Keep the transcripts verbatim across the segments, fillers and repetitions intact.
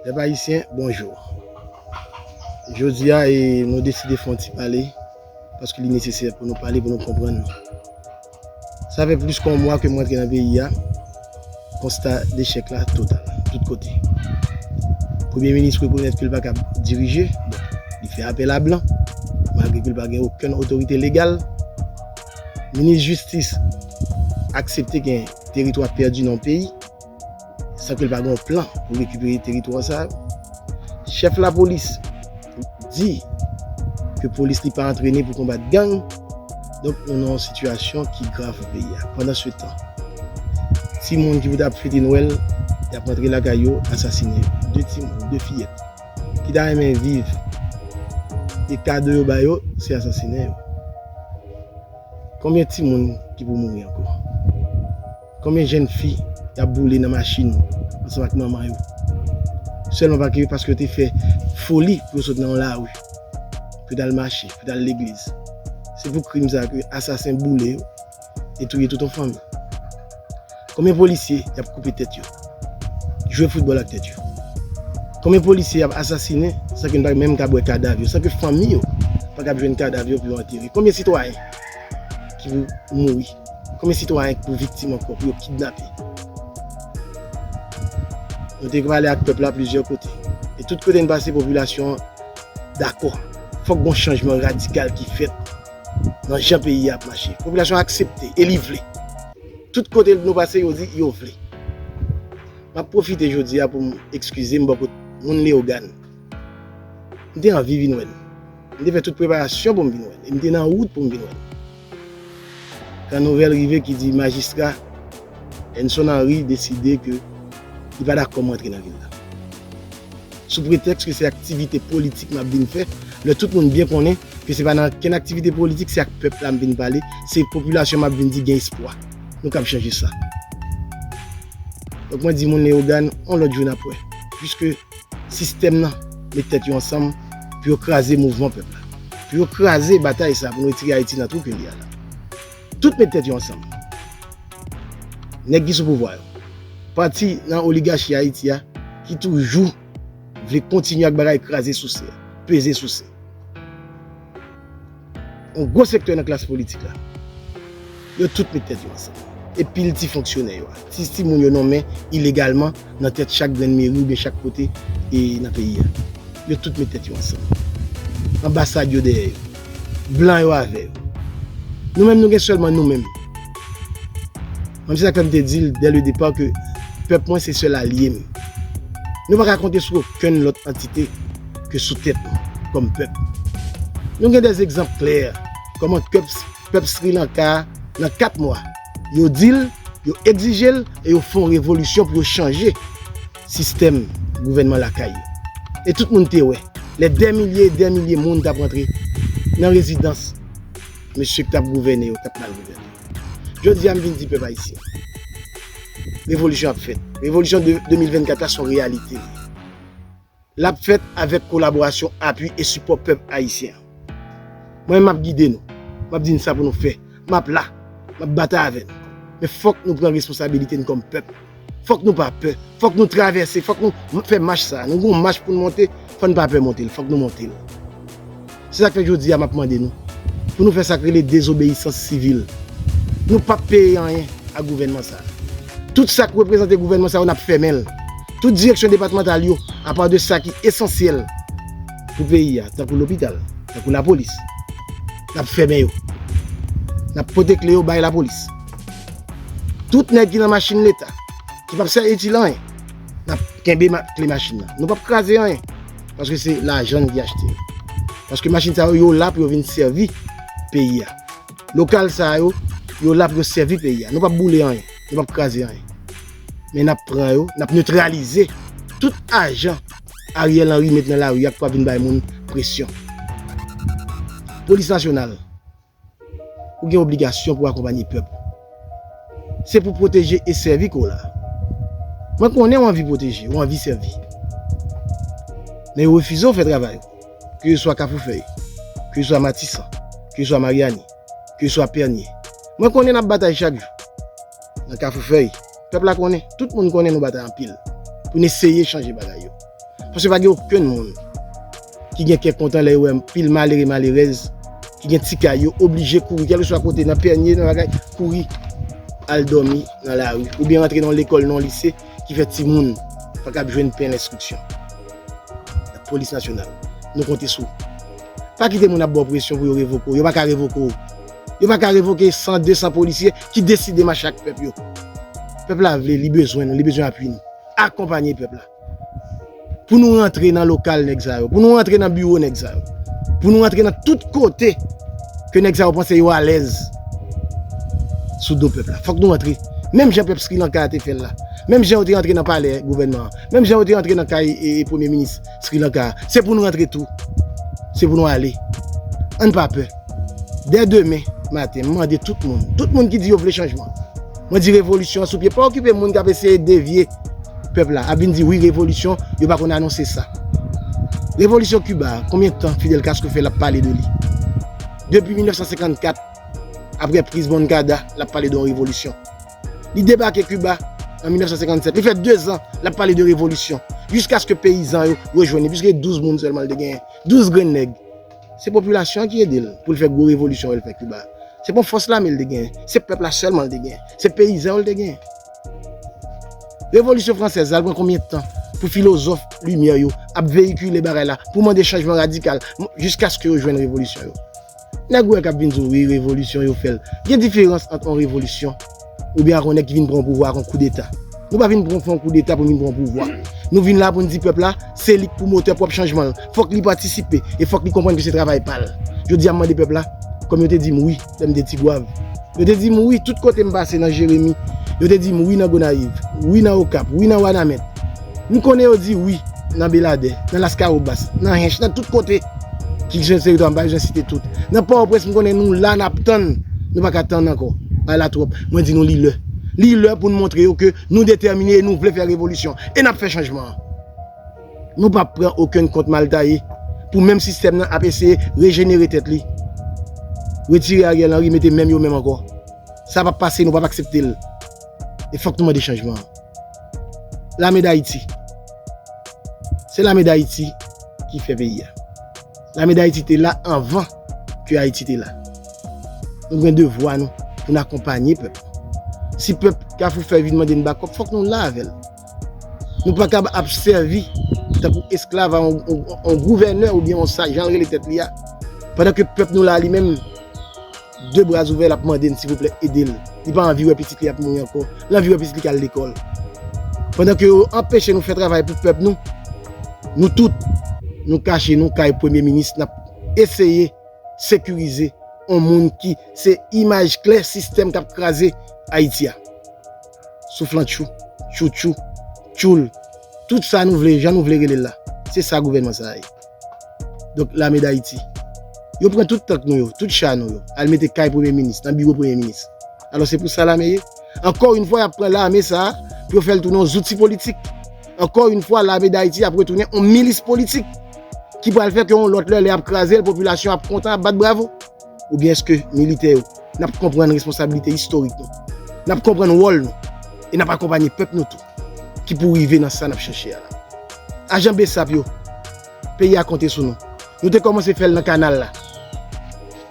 Pèp ayisyen, bonjou. Jodi a, e, nou deside fè yon ti pale, paske li nesesè pou nou pale, pou nou konprann nou. Sa fè plis ke yon mwa ke m rantre nan peyi a, konsta dechèk la total, tout kote. Premye minis rekonèt ke l pa kab dirije, bon, li fè apèl a blan, malgre ke l pa gen okenn otorite legal. Minis jistis aksepte gen teritwa pèdi nan yon peyi, san ke l pa gen yon plan pou rekipere teritwa sa yo. Chèf lapolis di ke polis li pa antrene pou konbat gang. Donk, nou nan yon sitiyasyon ki grav nan peyi a. Pandansetan, timoun ki pou t ap fete Nwèl, y ap rantre lakay yo, asasinen yo. De timoun, de fiyèt ki ta renmen viv, e kado yo ba yo, se asasinen yo. Konbyen timoun ki pou mouri ankò? Konbyen jèn fi y ap boule nan machin ansanm ak manman yo? Sèlman pa ke, paske yo te fè foli pou yo sot nan yon lari, pou yo t al mache, pou yo t al legliz. Se pou krim sa ke asasen boule yo e touye tout yon fanmi. Konbyen polisye y ap koupe tèt yo, jwe foutbòl ak tèt yo? Konbyen polisye y ap asasinen san ke n pa menm kab wè kadav yo, san ke fanmi yo pa kab jwenn kadav yo pou yo antere? Konbyen sitwayen ki pou mouri? Konbyen sitwayen ki pou viktim ankò pou yo kidnape? Nou te pale ak pèp la plizyè kote. E tout kote n pase, popilasyon an dakò. Fòk gon chanjman radikal ki fèt nan jan peyi a ap mache. Popilasyon an aksepte e li vle. Tout kote nou pase, yo di yo vle. M ap pwofite jodi a pou m ekskize m bò kot moun Leyogàn. M te anvi vin wè l. M te fè tout preparasyon pou m vin wè l. E m te nan wout pou m vin wè l. Kan nouvèl rive ki di majistra Enson Henry deside ke li pa dakò m rantre nan vil la, sou pretèks ke se aktivite politik m ap vin fè, lè tout moun byen konnen ke se pa nan kenn aktivite politik, se ak pèp la m vin pale, se popilasyon m ap vin di gen espwa. Nou kab chanje sa. Donk, mwen di moun Leyogàn, yon lòt jou n ap wè. Piske sistèm nan met tèt yo ansanm pou yo kraze mouvman pèp la, pou yo kraze batay sa pou nou retire Ayiti nan twou ke li a la. Tout met tèt yo ansanm. Nèg ki sou pouvwa yo, pati nan oligachi Ayiti a, ki toujou vle kontinye ak bagay kraze souse, peze souse. Yon gwo sektè nan klas politik la, yo tout met tèt yo ansanm. E pil ti fonksyonè yo a, ti timoun yo nonmen ilegalman nan tèt chak grenn meri oubyen chak kote e nan peyi a. Yo tout met tèt yo ansanm. Anbasad yo dèyè yo. Blan yo avè yo. Nou menm, nou gen sèlman nou menm. Menm se sa k fè m te di l dès le départ ke pèp mwen se sèl alye m. Nou pa ka konte sou okenn lòt antite ke sou tèt nou kòm pèp. Nou gen dè egzanp klè kòman pèp, pèp Sri Lanka a, nan kat mwa, yo di l, yo egzije l e yo fè yon revolisyon pou yo chanje sistèm gouvènman lakay yo. E tout moun te wè, lè dè milye e dè milye moun t ap rantre nan rezidans mesye ki t ap gouvène yo, k t ap mal gouvène yo. Jodi a, m vin di pèp ayisyen, revolisyon ap fèt. Revolisyon de, de mil vennkat la se yon reyalite. L ap fèt avèk kolaborasyon, apui e sipò pèp ayisyen an. Mwen menm, m ap gide nou. M ap di n sa pou nou fè. M ap la. M ap batay avè nou. Men fòk nou pran responsabilite n kòm pèp. Fòk nou pa pè. Fòk nou travèse. Fòk nou m-, fè mach sa a. Nou gon mach pou n monte. Fò n pa pè monte l. Fòk nou monte l. Se sa k fè jodi a m ap mande nou pou nou fè sa k rele dezobeyisans sivil. Nou p ap peye anyen a gouvènman sa a. Tout sa k reprezante gouvènman sa yo, n ap fèmen l. Tout direksyon depatmantal yo, apa de sa ki esansyèl pou peyi a, tankou lopital, tankou lapolis, n ap fèmen yo. N ap pote kle yo bay lapolis. Tout nèg ki nan machin Leta, ki p ap sèvi itil anyen, n ap kenbe ma-, kle machin nan. Nou p ap kraze anyen, paske se lajan n ki achte yo. Paske machin sa yo, yo la pou yo vin sèvi peyi a. Lokal sa yo, yo la pou yo sèvi peyi a. Nou p ap boule anyen, nou p ap kraze anyen. Men n ap pran yo, n ap netralize tout ajan Ariel Henry met nan lari a k pral vin bay moun presyon. Polis nasyonal, ou gen obligasyon pou akonpanye pèp. Se pou pwoteje e sèvi ke w la. Mwen konnen w anvi pwoteje, w anvi sèvi. Men yo refize w fè travay ou. Ke yo swa Kafou Fèy, ke yo swa Matisan, ke yo swa Maryani, ke yo swa Pènye. Mwen konnen n ap batay chak jou. Nan Kafou Fèy, pèp la konnen, tout moun konnen nou batay anpil pou n eseye chanje bagay yo. Paske pa gen okenn moun ki gen kè kontan lè yo wè pil malere, malerèz ki gen ti kay, yo oblije kouri, kèlkeswa kote, nan pènye, nan bagay, kouri al dòmi nan lari, oubyen rantre nan yon lekòl, nan yon lise ki fè timoun pa kab jwenn pen lenstriksyon. Lapolis nasyonal, nou konte sou ou. Pa kite moun ap ba w presyon pou yo revoke w. Yo pa ka revoke w. Yo pa ka revoke san, de san polisye ki deside mache ak pèp yo. Pèp la vle, li bezwen nou, li bezwen apui nou. Akonpanye pèp la. Pou nou rantre nan lokal nèg sa yo, pou nou rantre nan biwo nèg sa yo, pou nou rantre nan tout kote ke nèg sa yo panse yo alèz sou do pèp la. Fòk nou rantre. Menm jan pèp Sri Lanka a te fè l la. Menm jan yo te rantre nan palè gouvènman an. Menm jan yo te rantre nan kay e, e premye minis Sri Lanka a. Se pou nou rantre tou. Se pou nou ale. Ann pa pè. Dè demen maten, m mande tout moun, tout moun ki di yo vle chanjman, mwen di revolisyon an sou pye. Pa okipe moun k ap eseye devye pèp la, ap vin di wi revolisyon, yo pa konn anonse sa. Revolisyon Kiba a, konbyen tan Fidel Castro fè l ap pale de li? Depi mil nèf san senkannkat, apre priz Moncada, l ap pale de yon revolisyon. Li debake Kiba an mil nèf san senkannsèt. Li fè dezan l ap pale de revolisyon. Jiskaske peyizan yo rejwenn li, piske douz moun sèlman l te genyen. Douz grenn nèg. Se popilasyon an ki ede l pou l fè gwo revolisyon yo l fè Kiba. Se pa yon fòs lame l te genyen. Se pèp la sèlman l te genyen. Se peyizan yo l te genyen. Revolisyon fransèz la, l pran konbyen tan pou filozòf limyè yo ap veyikile bagay la, pou mande chanjman radikal, m-, jiskaske yo jwenn revolisyon yo? Nèg ou wè k ap vin di w, wi, revolisyon yo fè l. Gen diferans ant yon revolisyon oubyen ak yon nèg ki vin pran yon pouvwa ak yon koudeta. Nou pa vin pran, fè yon koudeta pou n vin pran yon pouvwa. Nou vin la pou n di pèp la, se li k pwomotè pwòp chanjman l. Fòk li patisipe e fòk li konprann ke se travay pa l. Jodi a, m mande pèp la, kòm yo te di m wi lè m te Tigwav. Yo te di m wi tout kote m pase nan Jeremi. Yo te di m wi nan Gonayiv, wi nan Okap, wi nan Wanament. M konnen yo di wi nan Beladè, nan Laskawobas, nan Hench, nan tout kote ki sou teritwa, m pa bezwen site tout. Nan Pòtoprens, m konnen nou la, n ap tann. Nou pa ka tann ankò. Bagay la twòp. Mwen di nou li lè. Li lè pou n montre yo ke nou detèmine e nou vle fè revolisyon. E n ap fè chanjman an. Nou p ap pran okenn kont mal taye pou menm sistèm nan ap eseye rejenere tèt li. Retire Ariel Henry, mete menm yo menm ankò. Sa p ap pase, nou p ap aksepte l. E fòk nou mande chanjman an. Lame Dayiti. Se Lame Dayiti ki fè peyi a. Lame Dayiti te la anvan ke Ayiti te la. Nou gen devwa nou pou n akonpanye pèp. Si pèp Kafou Fèy vin mande n bakòp, fòk nou la avè l. Nou pa kab ap sèvi tankou esklav a yon, yon, yon gouvènè oubyen yon sa, jan l rele tèt li a, pandan ke pèp nou la li menm, de bra ouvè, l ap mande n, silvouplè, ede l. Li pa anvi wè pitit li ap mouri ankò. L anvi wè pitit li k al lekòl. Pandan ke yo anpeche nou fè travay pou pèp nou, nou tout, nou kache nou kay premye minis, n ap eseye sekirize yon moun ki se imaj klè sistèm k ap kraze Ayiti a. Souflantchou, tchoutchou, tchoul. Tout sa nou vle, jan nou vle rele l la. Se sa gouvènman sa a ye. Donk, Lame Dayiti. Yo pran tout tank nou yo, tout cha nou yo, al mete kay premye minis, nan biwo premye minis. Alò, se pou sa lame ye. Ankò yon fwa, y ap pran lame sa a pou yo fè l tounen yon zouti politik. Ankò yon fwa, Lame Dayiti ap retounen yon milis politik ki pral fè ke yon lòt lè, lè y ap kraze l, popilasyon ap kontan, ap bat bravo. Oubyen èske militè yo, n ap konprann responsablite istorik nou? N ap konprann wòl nou? E n ap akonpanye pèp nou tou, ki pou rive nan sa n ap chèche a la. Ajan BSAP yo, peyi a konte sou nou. Nou te kòmanse fè l nan kanal la.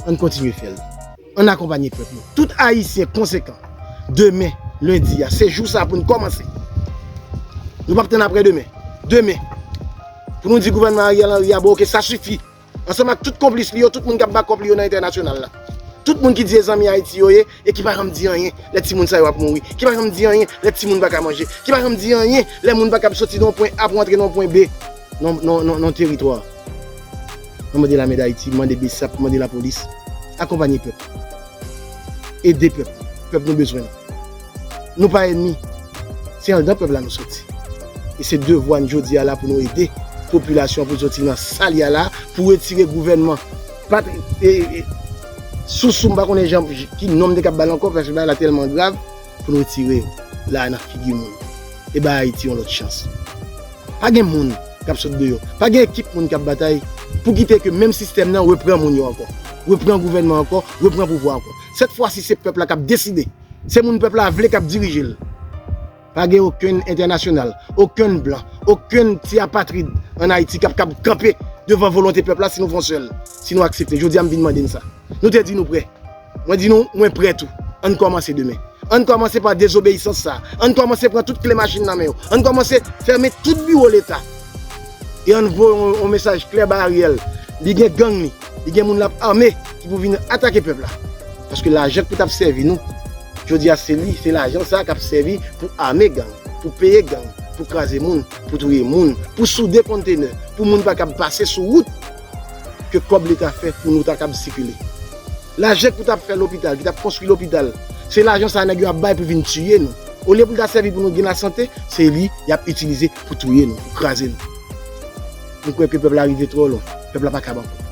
Ann kontinye fè l. Ann akonpanye pèp nou. Tout Ayisyen konsekan, demen, lendi a, se jou sa pou n kòmanse. Nou p ap tann apre demen. Demen, pou nou di gouvènman Ariel Henry a, bon, oke, sa sifi. Ansanm ak tout konplis li yo, tout moun k ap bakòp li yo nan entènasyonal la. Tout moun ki di se zanmi Ayiti yo ye e ki pa janm di anyen lè timoun sa yo ap mouri, ki pa janm di anyen lè timoun pa ka manje, ki pa janm di anyen lè moun pa kab soti nan yon pwen A pou antre nan yon pwen B nan, nan, nan, nan teritwa. Mwen mande Lame Dayiti, mande BSAP, mande lapolis, akonpanye pèp. Ede pèp. Pèp nou bezwen nou. Nou pa ènmi. Se anndan pèp la nou soti. E se devwa n jodi a la pou nou ede popilasyon pou soti nan sa l ye a la, pou retire gouvènman. Pat-, e, e, sousou, m pa konnen jan, ki non m te kab ba l ankò, paske bagay la tèlman grav, pou nou retire yo la nan figi moun. E bay Ayiti yon lòt chans. Pa gen moun k ap sot deyò. Pa gen ekip moun k ap batay pou kite ke menm sistèm nan reprann moun yo ankò. Reprann gouvènman ankò, reprann pouvwa ankò. Sèt fwa si se pèp la k ap deside. Se moun pèp la vle k ap dirije l. Pa gen okenn entènasyonal, okenn blan, okenn ti apatrid ann Ayiti k ap kab kanpe devan volonte pèp la si nou fè yon sèl, si nou aksepte. Jodi a, m vin mande n sa. Nou te di nou prè. Mwen di nou, mwen prè tou. Ann kòmanse demen. Ann kòmanse pa dezobeyisans sa. Ann kòmanse pran tout kle machin nan men yo. Ann kòmanse fèmen tout biwo Leta. E ann voye yon, yon mesaj klè ba Ariel. Li gen gang li. Li gen moun l ap ame ki pou vin atake pèp la. Paske lajan k pou t ap sèvi nou, jodi a se li, se lajan sa k ap sèvi pou ame gang, pou peye gang, pou kraze moun, pou touye moun, pou soude kontenè, pou moun pa kab pase sou wout ke kòb Leta fè pou nou ta kab sikile. Lajan k pou t ap fè lopital, ki t ap konstwi lopital, se lajan sa nèg yo ap bay pou vin tiye nou. Olye pou l ta sèvi pou nou gen lasante, se li y ap itilize pou touye nou, pou kraze nou. Nou kwè ke pèp la rive twò lwen, pèp la pa kab ankò.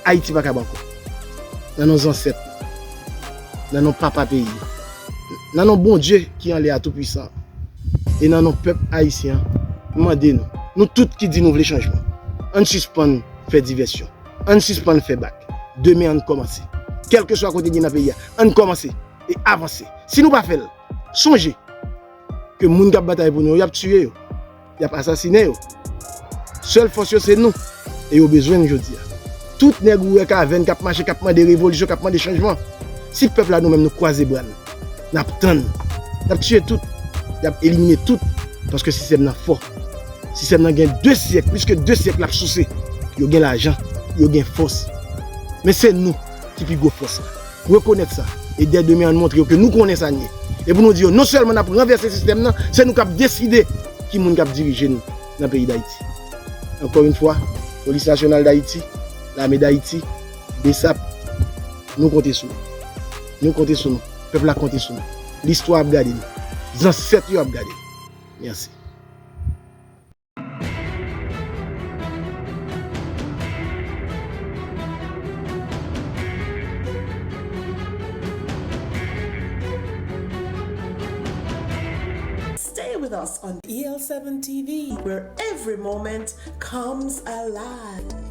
Ayiti pa kab ankò. Nan non zansèt, nan non papa peyi, nan non Bondye ki anlè a toupwisan, e nan non pèp ayisyen an, m mande nou, nou tout ki di nou vle chanjman, ann sispann fè divèsyon, ann sispann fè bak. Demen ann kòmanse. Kèlkeswa kote n ye nan peyi a, ann kòmanse e avanse. Si nou pa fè l, sonje ke moun k ap batay pou nou yo, y ap tiye yo, y ap asasinen yo. Sèl fòs yo se nou, e yo bezwen n jodi a. Tout nèg ou wè k avè n k ap mache, k ap mande revolisyon, k ap mande chanjman. Si pèp la nou menm nou kwaze bra n, n ap tann. Y ap tiye tout, y ap elimine tout, paske sistèm nan fò. Sistèm nan gen de syèk, plis ke de syèk l ap souse. Yo gen lajan, yo gen fòs. Men se nou ki pi gwo fòs la. Rekonèt sa. E dè demen, ann montre yo ke nou konnen sa n ye. E pou nou di yo, non sèlman n ap ranvèse sistèm nan, se nou k ap deside ki moun k ap dirije n nan peyi Dayiti. Ankò yon fwa, Polis Nasyonal Dayiti, Lame Dayiti, BSAP, nou konte sou nou. Nou konte sou nou. Pèp la konte sou nou. Listwa ap gade nou. Zansèt yo ap gade nou. Mèsi. Stay with us on E L seven T V, where every moment comes alive.